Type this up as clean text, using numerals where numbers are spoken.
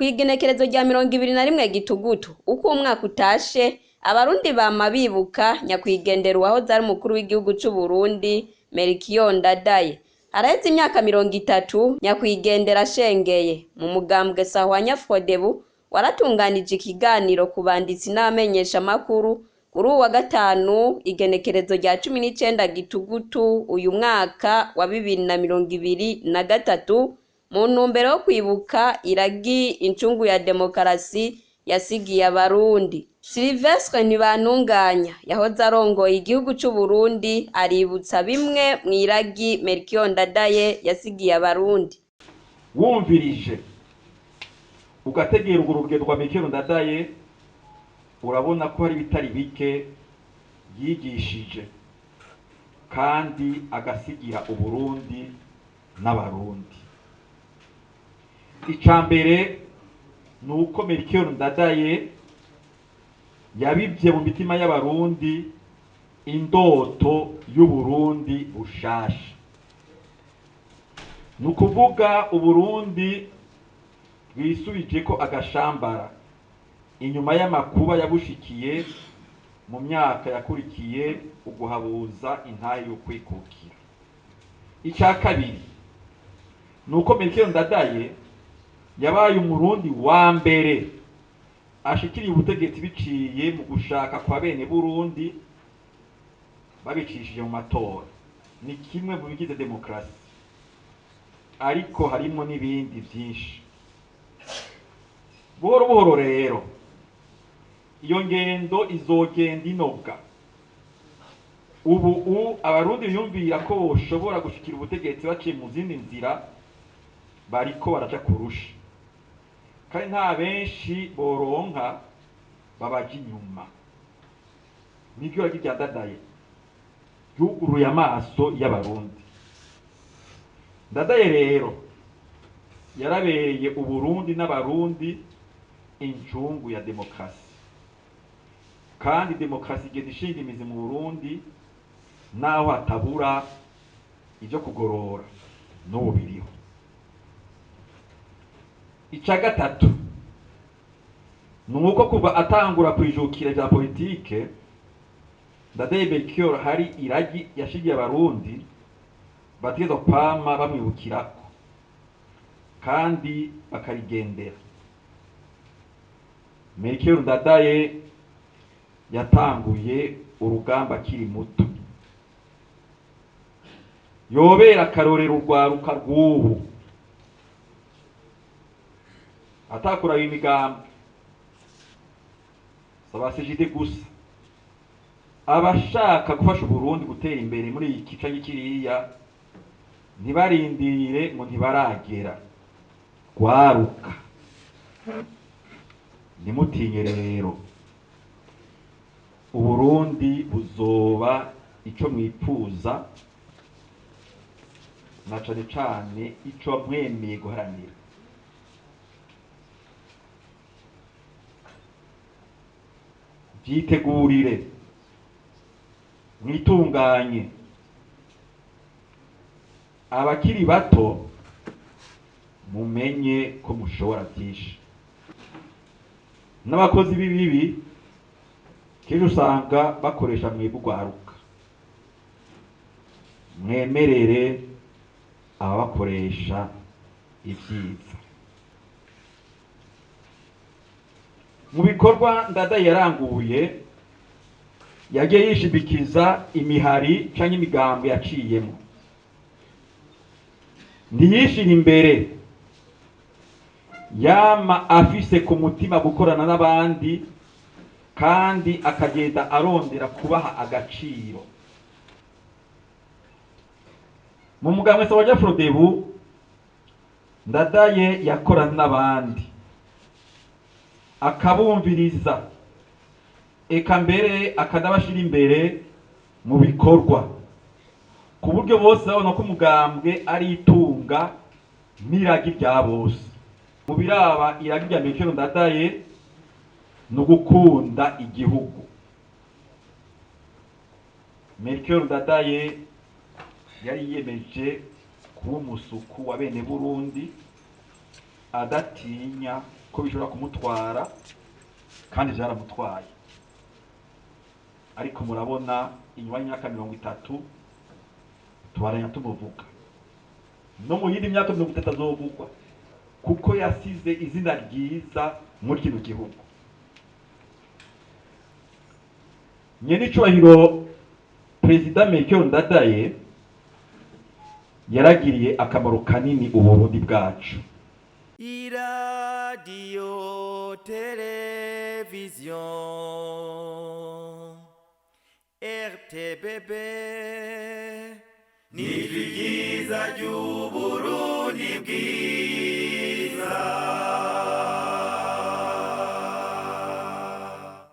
Kw'igenekerezo rya 21 Gitugutu, uko umwaka utashe, Abarundi bama bibuka nyakwigendera uwahoze ari umukuru w'igihugu c'Uburundi Melchior Ndadaye. Haraheze imyaka 30 nyakwigendera ashengeye. Mu mugambwe Sahwanya Frodebu waratunganije ikiganiro ku banditsi n'abamenyeshamakuru kuri uwu wa gatanu, igenekerezo rya 19 Gitugutu uyu mwaka wa 2023, mu ntumbero yo kwibuka iragi incungu ya demokarasi yasigiye Abarundi. Silivestre Ntibantunganya yahoze arongoye igihugu c'Uburundi aributsa bimwe mw'iragi Melchior Ndadaye yasigiye Abarundi. Wumvirije ugategera urwo rugendo rwa Melchior Ndadaye, urabona ko hari ibitari bike yigishije kandi agasigira Uburundi n'Abarundi. Ica mbere ni uko Melchior Ndadaye yabivye mu mitima y'Abarundi indoto y'Uburundi bushasha. Ni ukuvuga Uburundi bwisubijeko agashambara inyuma y'amakuba yabushikiye mu myaka yakurikiye uguhabuza intahe y'ukwikukira. Ica kabiri ni uko Melchior Ndadaye yabaye Umurundi wa mbere ashikiriye ubutegetsi biciye mu gushaka kwa bene Burundi babicishije mu matora. Ni kimwe mu bigize demokarasi, ariko harimo n'ibindi vyinshi. Buhoro buhoro rero iyo ngendo izogenda inoga. Ubu Abarundi biyumvira ko boshobora gushikira ubutegetsi baciye mu zindi nzira bariko baraja kurusha, kandi nta benshi boronka babaja inyuma. Niryo ragi rya Ndadaye ryuguruye amaso y'Abarundi. Ndadaye rero yarabereye Uburundi n'Abarundi incungu ya demokarasi, kandi demokarasi igenda ishinga imizi mu Burundi naho hatabura ivyo kugorora n'ubu biriho. Ica gatatu ni uko kuva atangura kwijukira vya politike, Ndadaye Melchior hari iragi yashigiye Abarundi bategerezwa kwama bamwibukirako kandi bakarigendera. Melchior Ndadaye yatanguye urugamba akiri muto, yobera akarorero urwaruka rw'ubu, atakura imigambi sabasijide gusa. Abashaka gufasha Uburundi gutera imbere muri iki canke kiriya ntibarindire ngo ntibaragera. Rwaruka, ntimutinye rero, Uburundi buzoba ico mwipfuza na cane cane ico mwemeye guharanira. Vyitegurire, mwitunganye. Abakiri bato mumenye ko mushobora vyinshi. N'abakozi b'ibibi kenshi usanga bakoresha mwebwe urwaruka. Mwemerere ababakoresha ivyiza. Mu bikorwa Ndadaye yaranguye, yagiye yishibikiza imihari canke imigambo yaciyemo. Ntiyishira imbere, yama afise ku mutima gukorana n'abandi kandi akagenda arondera kubaha agaciro. Mu mugambwe wa Frodebu, Ndadaye yakorana n'abandi akabumviriza, eka mbere akanabashira imbere mu bikorwa, ku buryo bose babona ko umugambwe ari itunga n'iragi rya bose. Mu biraba iragi rya Melchior Ndadaye ni ugukunda igihugu. Melchior Ndadaye yari yiyemeje kuba umusuku wa bene Burundi adatinya ko bishobora kumutwara, kandi vyaramutwaye. Ariko murabona inyuma y'imyaka 30 tubaranya tumuvuga, no mu yindi myaka 30 azovugwa, kuko yasize izina ryiza muri kino gihugu. Nyenicubahiro Perezida Melchior Ndadaye yaragiriye akamaro kanini Uburundi bwacu. Iradiyo televiziyo RTBB nijwi ryiza ry'Uburundi bwiza.